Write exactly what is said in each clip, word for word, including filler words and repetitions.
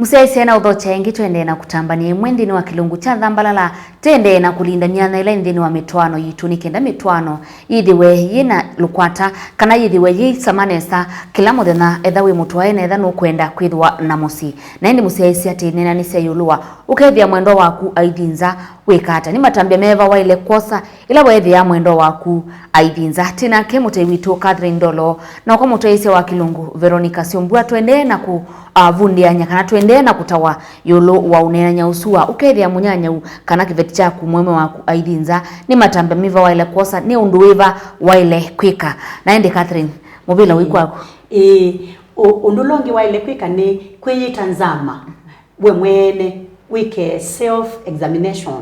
Mũsyaĩĩsya na ũthokya ĩngĩ, tũendee na kũtambany'a ĩmwe nthĩnĩ wa kĩlungu kya Thambalala. Tũendee na kũlinda myanya ĩla ĩ nthĩnĩ wa mĩtwaano yitũ, nĩ kenda mĩtwaano yĩthĩwe yĩ na lũkwata, kana yĩthĩwe yĩisama nesa kĩla mũthenya, etha wĩ mũtwae na etha nũkwenda kwĩthĩwa na mũsyĩ. Na ĩndĩ mũsyaĩĩsya, tũineenanĩsya ĩũlũ wa ũkethĩa mwendwa waku aithi nza, wĩka ata? Nĩ matambya meva waĩle kwosa ĩla weethĩa mwendwa waku aithi nza? Twĩ nake mũtei witũ Catherine Ndolo, na kwa mũtwaĩĩsya wa kĩlungu Veronica Syombua, tũendee na kũvundĩany'a kana tũendee na kũtawa ĩũlũ wa ũneenany'a ũsu wa ũkethĩa mũnyanyau kana kĩveti kyaku mũũme waku aithi nza, nĩ matambya meva waĩle kwosa, nĩ ũndũ wĩva waĩle kwĩka? Na ĩndĩ Catherine, mũvĩla wĩ kwaku. Ĩĩ, ũ-, ũndũ ũla ũngĩ waĩle kwĩka nĩ kwĩyĩta nzama we mwene, wĩke self examination,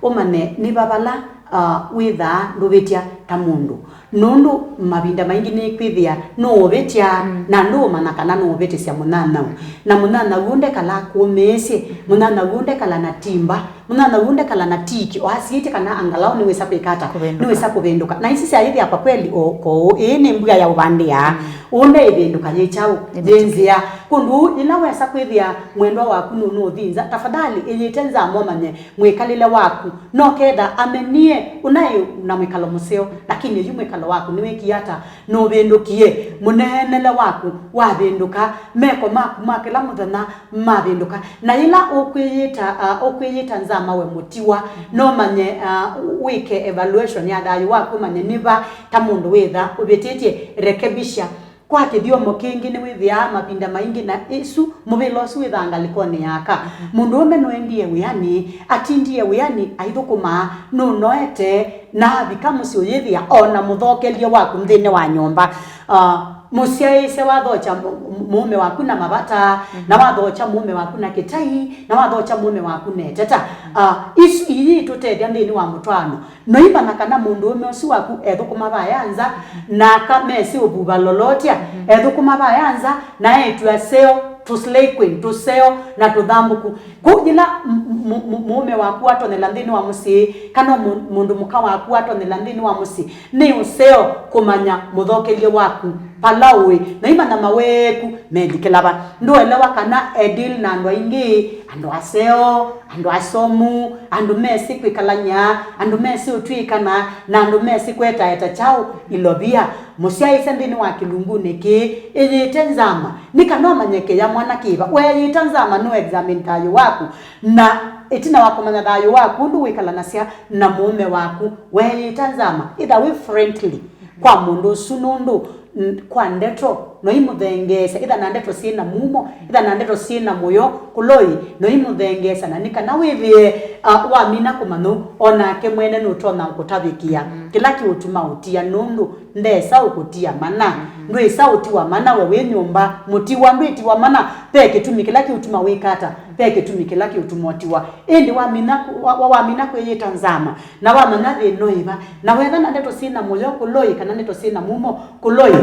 ũmanye nĩ va vala, uh, wĩthaa ndũvĩtya ta mũndũ. Nũndũ mavinda maingĩ nĩkwĩthĩa nũũvĩtya, mm, na ndũũmanya kana nũũvĩtĩsya mũnyanyaũ. Na mũnyanyaũ ũũ ndekala akũmĩĩsye, mũnyanyaũ ũũ ndekala na timba, mũnyanyaũ ũũ ndekala na tiki, o asiĩtye kana angalau nĩwĩsa kwĩka ata? Kũvĩndũka. Nĩwĩsa kũvĩndũka. Na isi syayĩthĩa kwa kweli o kũũ, ĩĩ nĩ mbua ya ũvandĩa. Mm. Ũũ ndeĩvĩndũka yĩ kyaũ? Nĩ yĩ mĩtũkĩ. Nzĩa. Kũndũ ũu, yĩla wesa kwĩthĩa mwendwa waku nũnũũthi nza, tafadhali ĩyĩte nzama ũmanye mwĩkalĩle waku. No ketha amenie ũnaĩ na mwĩkalo mũseo, lakini yu mwĩkalo waku nĩwĩkie ata? Nũvĩndũkie. Mũneenele waku wavĩndũka. Meko maku ma kĩla mũthenya mavĩndũka. Na yĩla ũkwĩyĩta, ah, ũkwĩyĩta nzama we mũtiwa, no manye, ah, wĩke evaluation ya thayũ waku, ũmanye nĩ va ta mũndũ wĩtha ũvĩtĩtye, rekebisha. Kwa kĩthyomo kĩngĩ nĩwĩthĩaa mavinda maingĩ, na ĩsu, mũvĩla ũsu wĩthaa ngalĩkonĩ ya aka. Mhm. Mũndũũme nũendie wĩanĩ, atindie wĩanĩ aithũkũmaa, nũnoete, na avika mũsyĩ ũyĩthĩa o na mũthokelye waku nthĩnĩ wa nyũmba. Ah, mũsyaĩĩsya wathokya mũ-, mũ-, mũũme waku na mavata, mhm, na wathokya mũũme waku na kĩtai, na wathokya mũũme waku na ĩteta. Mhm. Ah, isu ii itũtethya nthĩnĩ wa mũtwaano. Noimanya kana mũndũũme ũsu waku ethũkũma vaya nza, na aka mesĩ ũvuva lolotya, mhm, ethũkũma vaya nza, na eĩtu aseo, tũ slay queen, tũseo, na tũthambũku. Kwoou yĩla m-, m-, m-, mũũme waku atonyela nthĩnĩ wa mũsyĩ, kana mũ-, mũndũ mũka waku atonyela nthĩnĩ wa mũsyĩ, nĩ ũseo kũmanya mũthokelye waku vala ũĩ. Noimanya maweeku melikĩla va. Ndũelewa kana e deal na andũ aingĩ, andũ aseo, andũ asomu, andũ mesĩ kwĩkalany'a, andũ mesĩ ũtw'ĩkana, na andũ mesĩ kwetaeta kyaũ? Ilovia. Mũsyaĩĩsya nthĩnĩ wa kĩlungunĩ kĩĩ, ĩyĩte nzama, nĩ kana ũmanye kĩya mwana kĩva. Weeyĩta nzama, nũ examine thayũ waku, na ĩtina wa kũmanya thayũ waku, ũndũ wĩkalanasya na mũũme waku, weeyĩta nzama, ĩtha wĩ friendly kwa mũndũ ũsu, nũndũ n-, kwa ndeto, noimũthengeesya, ĩtha na ndeto syĩ na mumo, ĩtha na ndeto syĩ na mũyo, kũloi, noimũthengeesya, na nĩ kana wĩthĩe, ah, wamina kũmanya ũu, o nake mwene nũtonya kũtavĩkĩa, mm, kĩla kĩũtuma ũtia, nũndũ ndesa ũkũtia mana, mm-hmm, ndwĩsa ũtiwa mana we wĩ nyũmba, mũtiwa ndwĩtiwa mana, ve kĩtumi kĩla kĩũtuma wĩka ata, ve kĩtumi kĩla kĩũtuma ũtiwa. Ĩndĩ wamina kũ-, wa-, wa-, wamina kwĩyĩta nzama, na wamanya thĩna ũĩva, na wetha na ndeto syĩ na mũyo kũloi, kana ndeto syĩ na mumo kũloi,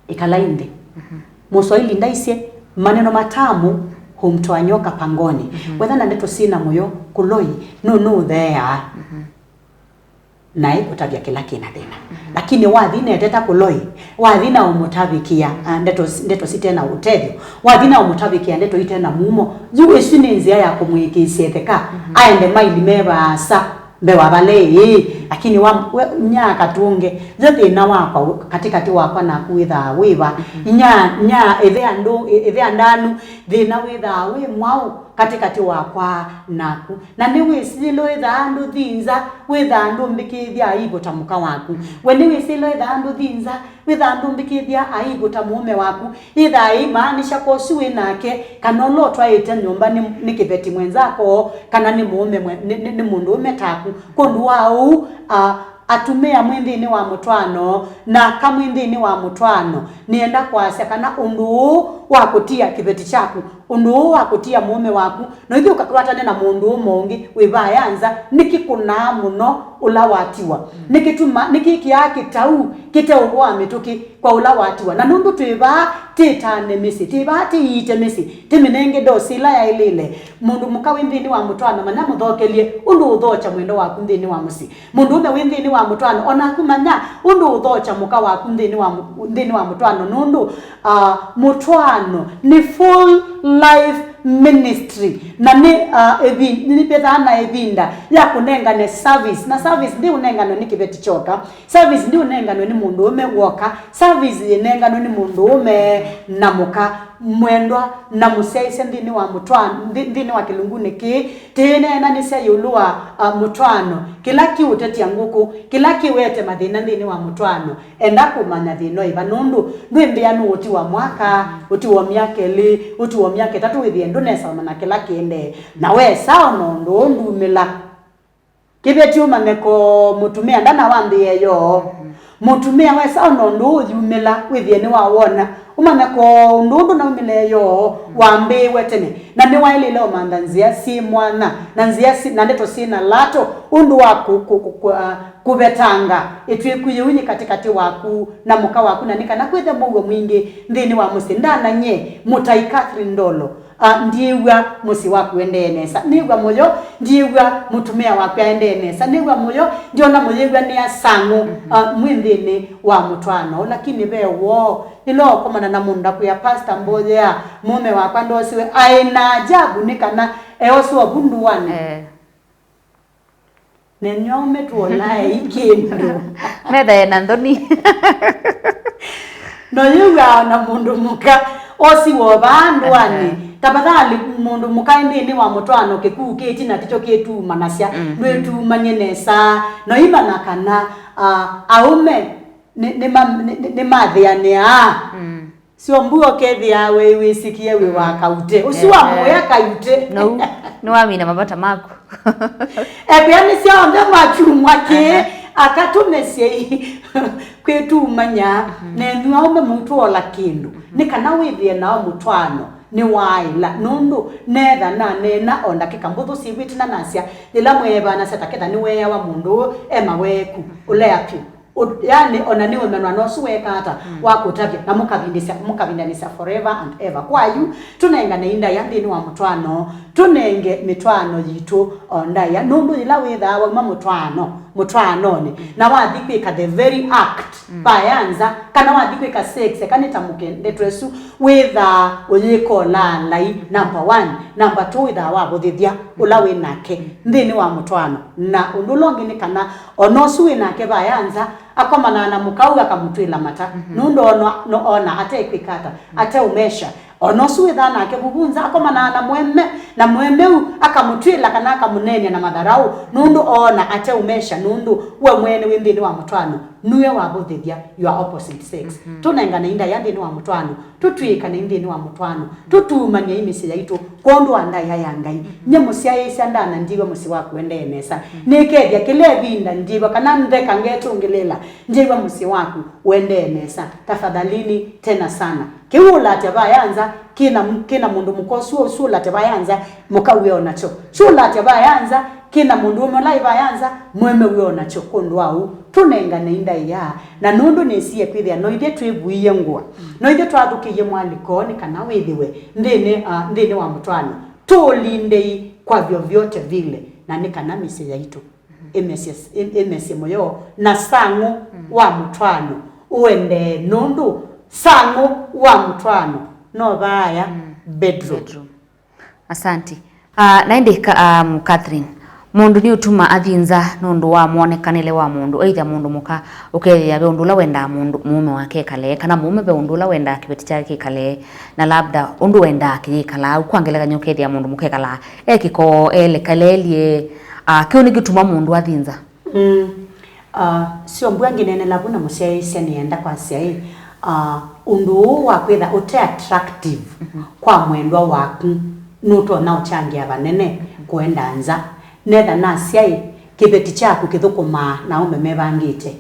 ĩkalai nthĩ. Mhm. Mũswaili ndaisye, maneno matamu humtoa nyoka pangoni. Mhm. Wetha na ndeto syĩ na mũyo kũloi, nũnũũtheeaa. Mhm. Naĩ kũtavya kĩla kĩna thĩna. Mhm. Lakini wathi na ĩteta kũloi, wathi na ũmũtavĩkĩa, ah, ndeto, ndeto sitena ũtethyo, wathi na ũmũtavĩkĩa ndeto itena mumo, yu ĩsu nĩ nzĩa ya kũmũĩkĩĩsya ĩtheka, mhm, aende maili me vaasa mbee wa vala ĩĩ. Lakini wa, we, nyaa katũnge, yo thĩna wakwa, katĩkatĩ wakwa naku wĩthaa wĩva? Mhm. Nyaa, nyaa, ĩthe andũ, ĩ-, ĩthe andanu, thĩna wĩthaa wĩ mwaũ katĩkatĩ wakwa naku? Na nĩwĩsĩ yĩla wĩthaa ndũthi nza, wĩthaa ndũmbĩkĩĩthya aibu ta mũka waku. We nĩwĩsĩ yĩla wĩthaa ndũthi nza, wĩthaa ndũmbĩkĩĩthya aibu ta mũũme waku. Ĩthaa ĩimaanisha kwa ũsu wĩ nake, kana ũla ũtwaĩte nyũmba nĩ, nĩ kĩveti mwenzako, kana nĩ mũũme mwe-, nĩ, nĩ, nĩ mũndũũme taku. Kwondũ wa ũu, a, atumĩa mwĩ nthĩnĩ wa mũtwaano, na aka mwĩ nthĩnĩ wa mũtwaano, nĩenda kwasya kana ũndũ ũũ wa kũtia kĩveti kyaku, ũndũ ũũ wa kũtia mũũme waku, na ũithi ũkakwatane na mũndũũme ũngĩ wĩ vaya nza, nĩkĩkũnaa mũno ũla watiwa. Mm. Nĩkĩtuma, nĩkĩkĩaa kĩtau kĩteũvoa mĩtũkĩ kwa ũla watiwa. Na nũndũ twĩ vaa tĩtane mĩsyĩ, twĩ vaa tĩiite mĩsyĩ, tĩmĩnenge ndosi ĩla yaĩlĩle. Mũndũ mũka wĩ nthĩnĩ wa mũtwaano, manya mũthokelye ũndũ ũũthokya mwendwa waku nthĩnĩ wa mũsyĩ. Mũndũũme wĩ nthĩnĩ wa mũtwaano, o naku manya ũndũ ũũthokya mũka waku nthĩnĩ wa mũ-, nthĩnĩ wa mũtwaano, nũndũ, ah, mũtwaano nĩ full life ministry, na nĩ, uh, ĩvi-, nĩvĩthaa na ĩvinda ya kũnengane service, na service ndiũnenganwe nĩ kĩveti kyoka, service ndiũnenganwe nĩ mũndũũme w'oka, service yĩnenganwe nĩ mũndũũme na mũka. Mwendwa, na mũsyaĩĩsya nthĩnĩ wa mũtwa-, nthĩ-, nthĩnĩ wa kĩlungunĩ kĩĩ, tĩĩneenanĩsya ĩũlũ wa, uh, mũtwaano, kĩla kĩũtetya ngũkũ, kĩla kĩwete mathĩna nthĩnĩ wa mũtwaano. Enda kũmanya thĩna ũĩva, nũndũ ndwĩmbĩa nũũtiwa mwaka, ũtiwa myaka ĩlĩ, ũtiwa myaka ĩtatũ, wĩthĩe ndũnesa ũmanya kĩla kĩendee. Na wesa o na ũndũ ũũ ndumĩla. Kĩveti ũmanye ko mũtumĩa ndanawambĩĩa yoo. Mũtumĩa wesa o na ũndũ ũũ ũyumĩla, wĩthĩe nĩwawona. Ũmanye ko ũndũ ũũ ndũnaumĩle yoo, wambĩĩwe tene. Na nĩwaĩlĩle ũmantha nzĩa syĩ mwanya, na nzĩa si-, na ndeto syĩ na lato, ũndũ wa kũ-, kũ-, kũ-, kũ-, ah, kũvetanga ĩtw'ĩku yĩu yĩ katĩkatĩ waku na mũka waku, na nĩ kana kwĩthe mũuo mwingĩ nthĩnĩ wa mũsyĩ. Ndanany'e mũtai Catherine Ndolo, ah, ndyĩw'a mũsyĩ waku endee nesa. Nĩw'a mũyo, ndyĩw'a mũtumĩa waku aendee nesa. Nĩw'a mũyo, ndyona mũyĩw'a nĩ asang'ũ, ah, mwĩ nthĩnĩ wa mũtwaano. Lakini ve woo, ĩla ũkomana na mũndũ ndakwĩa, "Pastor, mboyea, mũũme wakwa ndosiwe, aĩ na ajabu, nĩ kana eoswa vu ndũanĩ." Eh. Nenyu aume tuonae i kĩndũ. Methae na nthoni. No yĩw'aa na mũndũ mũka osiwa o vaa ndũanĩ. Ehe. Tafadhali, mũndũ mũka nthĩnĩ wa mũtwaano, kĩkuu kĩ ĩtina tikyo kĩtumanasya. Mhm. Ndwĩtumany'e nesa. No imanya kana, ah, aume nĩ, nĩ ma-, nĩ, nĩ, nĩmathĩanĩaa. Mm. Sio mbu ũkethĩa wĩ wĩsikie wĩ wa kaute. Ũsu wa mũya kaute. No, nĩwamina mavata maku. Ekwĩa nĩ syonthe makyumwa kĩ, aha, akatũmesye kwĩtumanya, mhm, nenyu aume mũtũola kĩndũ. Mhm. Nĩ kana wĩthĩe nao mũtwaano nĩ waĩla. Nũndũ netha naneena o ndakĩka mbũthũ syĩvĩtĩ na nasya, yĩla mweevanasya ta ketha nĩweeawa mũndũ ũũ e maweeku, mhm, ũlea pyũ. Ũ-, yani, ona nĩ ũmenwa na ũsu weeka ata, mm, wa kũtavya, na mũkavindĩsya, mũkavindanĩsya forever and ever. Kwa yu, tũnengane ndaĩa nthĩnĩ wa mũtwaano, tũnenge mĩtwaano yitũ o ndaĩa, nũndũ yĩla wĩthaa wauma mũtwaano, mũtwaanonĩ, mm, na wathi kwĩka the very act, mm, vaya nza, kana wathi kwĩka sex, eka nĩtamũke ndeto ĩsu, wĩthaa ũyĩka ũlaalai, number one, number two, wĩthaa wavũthĩthya ũla wĩ nake, mm, nthĩnĩ wa mũtwaano. Na ũndũ ũla ũngĩ nĩ kana, o na ũsu wĩ nake vaya nza, akomanaa na mũka ũu akamũtw'ĩla mata, mhm, nũndũ ona, no, ona atekwĩka ata, mhm, ateũmesha. O na ũsu wĩthaa nake vuvu nza akomanaa na mũeme, na mũeme ũu akamũtw'ĩla kana akamũneenea na matharaũ, nũndũ oona ateũmesha, nũndũ we mwene wĩ nthĩnĩ wa mũtwaano nue wavũthĩthya your opposite sex. Mhm. Tũnengane ndaĩa nthĩnĩ wa mũtwaano, tũtw'ĩkane nthĩnĩ wa mũtwaano, tũtuumany'ei mĩsyĩ yaitũ kwondũ wa ndaĩa ya Ngai. Mhm. Nyie mũsyaĩĩsya ndanandyĩw'a mũsyĩ waku ũendee nesa. Mhm. Nĩkethya kĩla ĩvinda ndyĩw'a kana ntheka ngetũngĩlĩĩla, ndyĩw'a mũsyĩ waku ũendee nesa. Tafadhalini, tena sana. Kĩu ũlatya vaya nza, kĩna, kĩna mũndũ mũka ũsu, ũsu ũlatya vaya nza, mũka wĩ o nakyo. Kĩu ũlatya vaya nza, kĩna mũndũũme ũla ĩ vaya nza, mũeme wĩ o nakyo. Kwondũ wa ũu, tũnengane ndaĩa, na nũndũ nĩsie kwĩthĩa no ithyĩ twĩvuie ngũa, no ithyĩ twathũkĩie mwaliko nĩ kana wĩthĩwe nthĩnĩ, ah, nthĩnĩ wa mũtwaano, tũũlindei kwa vyovyote vile, na nĩ kana mĩsyĩ yaitũ ĩmesye, ĩ-, ĩmesye mũyo na sang'ũ, mm, wa mũtwaano ũendee, nũndũ sang'ũ wa mũtwaano no vaaya, mm, bedroom. Bedroom. Asanti. Ah, na ĩndĩ ka-, um, Catherine, mũndũ nĩũtuma athi nza nũndũ wa mwonekanĩle wa mũndũ, either mũndũ mũka, ũkethĩa ve ũndũ ũla wendaa mũndũ, mũũme wake ekalee, kana mũũme ve ũndũ ũla wendaa kĩveti kyake kĩkalee, na labda ũndũ wendaa kĩyĩkalaa. Kwa ngelekany'o, ũkethĩa mũndũ mũka ekalaa e kĩkoo, elekaleelye, ah, kĩu nĩkĩtuma mũndũ athi nza. Mm. Ah, sio mbua ngineenela vu na mũsyaĩĩsya nĩenda kwasya ĩ, ah, ũndũ ũũ wa kwĩtha ũte attractive, mhm, kwa mwendwa waku nũtonya ũkyangĩa vanene, mhm, kũenda nza. Netha nasya ĩ, kĩveti kyaku kĩthũkũmaa na aũme mevangĩte.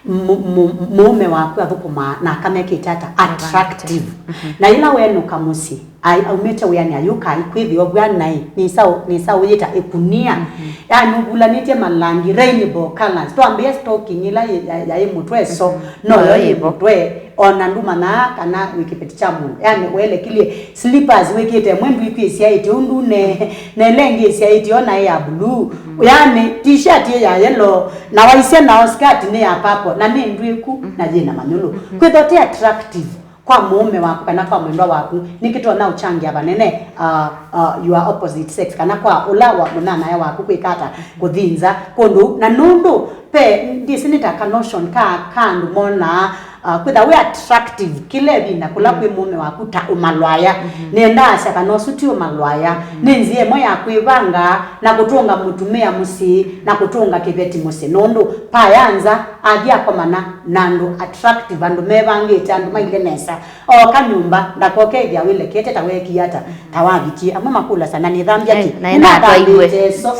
Mhm. Mũ-, mũ-, mũũme waku athũkũmaa na aka mekĩte ata? Mevangĩte. Attractive. Mhm. Na yĩla wenũka mũsyĩ, ai, aumĩte wĩanĩ ayũka, aikwĩthĩwa vw'ana ĩ, nĩsa ũ-, nĩsa ũyĩta ĩkunia. Mhm. Yaani ũvulanĩtye malangi, rainbow colors. Twambĩe stocking ĩla yĩ-, ya-, yaĩ mũtwe so, mhm, noyo yĩ mũtwe. Ona ndũmanyaa kana wĩ kĩveti kya mũndũ. Yaani, welekilye slippers wĩkĩte ĩmwe ndwĩkwĩsyaĩtye ũu ndune, na ĩla ĩngĩ ĩsyaĩtye ona ĩ ya blue. Mhm. Yaani, t-shirt ĩ ya yellow, na waisya nao skirt nĩ ya purple, na nĩ ndwĩku, mhm, na yĩ na manyũlũ. Mhm. Kwĩthwa ti attractive. kwa mũũme waku kana kwa mwendwa waku, nĩkĩtonya ũkyangĩa vanene, uh, uh, your opposite sex, kana kwa ũla wa mũnyanyae waku kwĩka ata, kũthi nza kũndũ. Na nũndũ pe, ndĩsĩ nĩ ta ka notion ka, ka andũ monaa, uh, kwĩtha wĩ attractive kĩla ĩvinda kũla kwĩ mũũme waku ta ũmalwaya. Nĩenda asya kana ũsu ti ũmalwaya. Nĩ nzĩa ĩmwe ya kwĩvanga na kũtũnga mũtumĩa mũsyĩ na kũtũnga kĩveti mũsyĩ, nũndũ paya nza athi akomana na andũ attractive, andũ mevangĩte, andũ mailye nesa. Ooka nyũmba, ndakoke ĩthĩa wĩlekete ta weekie ata, ta wavikie. Amwe makũlasya, "Na nĩthambya kĩ?" Eh, na ĩna atwaĩwe. Nĩnathambĩte ĩso.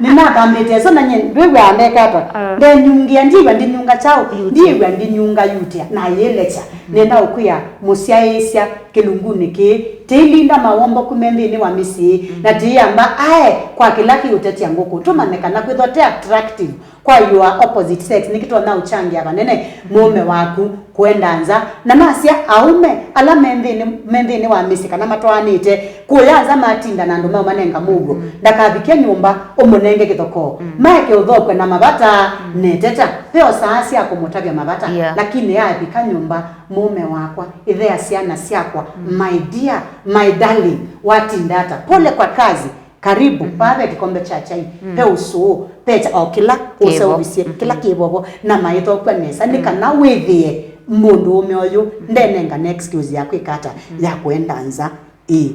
Nĩnathambĩte ĩso, na nyie ndwĩw'aa ndeka ata. Ah. Ndenyungĩa, ndiw'a ndinyunga kyaũ, ndiw'a ndinyunga yutĩa, na yĩlekya. Nenda ũkwĩa mũsyaĩĩsya kĩlungunĩ kĩĩ, tĩilinda mawomboku me nthĩnĩ wa mĩsyĩ, na tĩiamba ae kwa kĩla kĩũtetya ngũkũ. Tũmanye kana kwĩthwa te attractive kwa your opposite sex nĩkĩtonya ũkyangĩa vanene mũũme waku kũenda nza. Na nasya aũme ala me nthĩnĩ, me nthĩnĩ wa mĩsyĩ kana matwaanĩte kũya nza matinda na andũ maũmanenga mũuo, ndakavike nyũmba ũmũnenge kĩthokoo. Maeke ũthokwe na mavata, neteta, ve o saa sya kũmũtavya mavata, yeah, lakini avika nyũmba, mũũme wakwa, ĩthea syana syakwa, my dear, my darling, watinda ata? Pole kwa kazi, karibu, vaa ve kĩkombe kya chai, ve ũsũũ, ve kya, o kĩla ũseũvisye, kĩla kĩ vovo, na maĩthokw'a nesa, nĩ kana wĩthĩe mũndũũme ũyũ ndenengane excuse ya kwĩka ata, ya kũenda nza. Ĩĩ.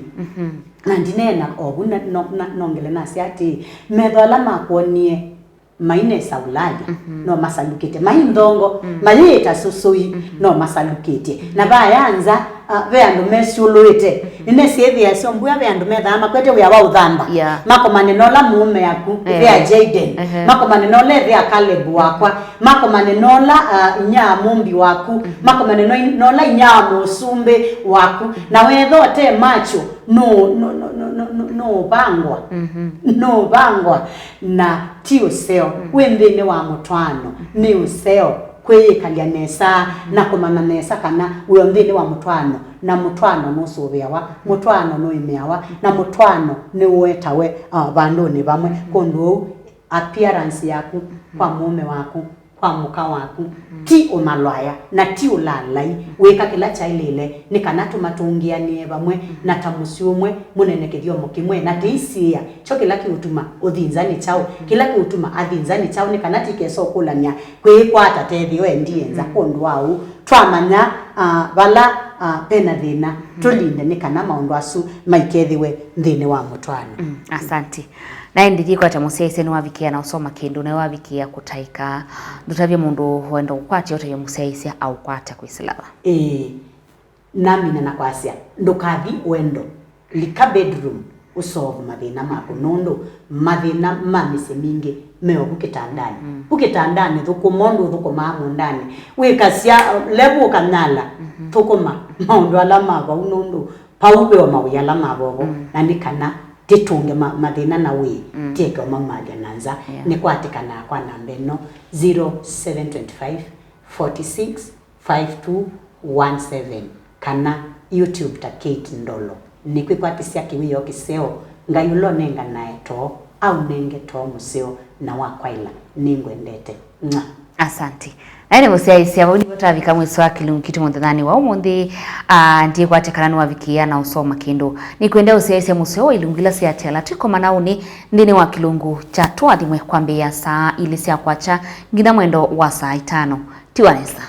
Na ndineena ovu, na, no, na, nongele nasya atĩĩ, metho ala makwonie mainesa ũlali, no masalukĩte. Mai nthongo, mayĩĩta sũsũi, no masalukĩtye. Na vaya nza, ah, ve andũ mesyũlũĩte. Nĩnesyĩthĩa syo mbua ve andũ methaa makwete wĩa wa ũthamba. Yeah. Makomane na ũla mũũme aku, ĩthĩa Jaden. Makomane na ũla ĩthĩa Caleb wakwa. Makomane na ũla, ah, inya mũmbi waku. Makomane na, na ũla inya mũsumbĩ waku. Na wetha ũte macho, no, no, no, no, no, no, no ũvangwa. No ũvangwa. Na ti ũseo. Wĩ nthĩnĩ wa mũtwaano, nĩ ũseo kwĩyĩkalya nesa na kũmanya nesa kana wĩ o nthĩnĩ wa mũtwaano, na mũtwaano nũsũvĩawa, mũtwaano nũĩmĩawa, na mũtwaano nĩũetawe, ah, vandũnĩ vamwe. Kwondũ ũu, appearance yaku kwa mũũme waku, kwa mũka waku, ti ũmalwaya na ti ũlaalai. Wĩka kĩla kyaĩlĩle nĩ kana tũmatũngĩanĩe vamwe na ta mũsyĩ ũmwe, mũnene kĩthyomo kĩmwe, na tĩisiĩa kyo kĩla kĩũtuma ũthi nza nĩ kyaũ, kĩla kĩũtuma athi nza nĩ kyaũ, nĩ kana tikesa ũkũlany'a kwĩĩkwata tethĩo endie nza. Kwondũ wa ũu, twamanya, ah, vala, ah, pena thĩna, tũlinde nĩ kana maũndũ asu maikethĩwe nthĩnĩ wa mũtwaano. Mm, asante. Na ĩndĩ thiĩ kwata mũsyaĩĩsya nĩwavikĩa na ũsoma kĩndũ, na wavikĩa kũtaĩka, ndũtavye mũndũ wenda ũkwatya, ũtavye mũsyaĩĩsya aũkwata kwĩsĩla va? Ĩĩ, namina na kwasya, ndũkathi wendo, lika bedroom, ũsolve mathĩna maku, nũndũ mathĩna ma mĩsyĩ mingĩ me ovu kĩtandanĩ. Vu kĩtandanĩ, thũkũma ũndũ ũthũkũmaa mũũndanĩ, wĩkasya levu ũkanyala, thũkũma maũndũ ala ma vau, nũndũ pau ve o mawĩa ala ma vovo, na nĩ kana tĩtũnge ma-, mathĩna na wĩĩ, tieke ũmaumalya na nza. Yeah. Nĩkwatĩkanaa kwa namba ĩno, zero seven twenty five, forty six, five two one seven, kana YouTube ta Kate Ndolo. Nĩkwĩkwatĩsya kĩwĩoo kĩseo, Ngai ũla ũnenganae too, aũnenge too mũseo na wa kwaĩla. Nĩngwendete. Mwa. Asante. Na ĩndĩ mũsyaĩĩsya, vau nĩvo twavika mwĩso wa kĩlungu kitũ mũthenyanĩ wa ũmũnthĩ. Ah, ndikwatya kana nĩwavikĩĩa na ũsoma kĩndũ. Nĩkwenda ũsyaĩĩsya mũseo wa ilungu ila sya tela twĩkomana ũnĩ nthĩnĩ wa kĩlungu kya Tũathimwe kwambĩĩa saa ilĩ sya kwakya nginya mwendo wa saa itano. Tiwa nesa.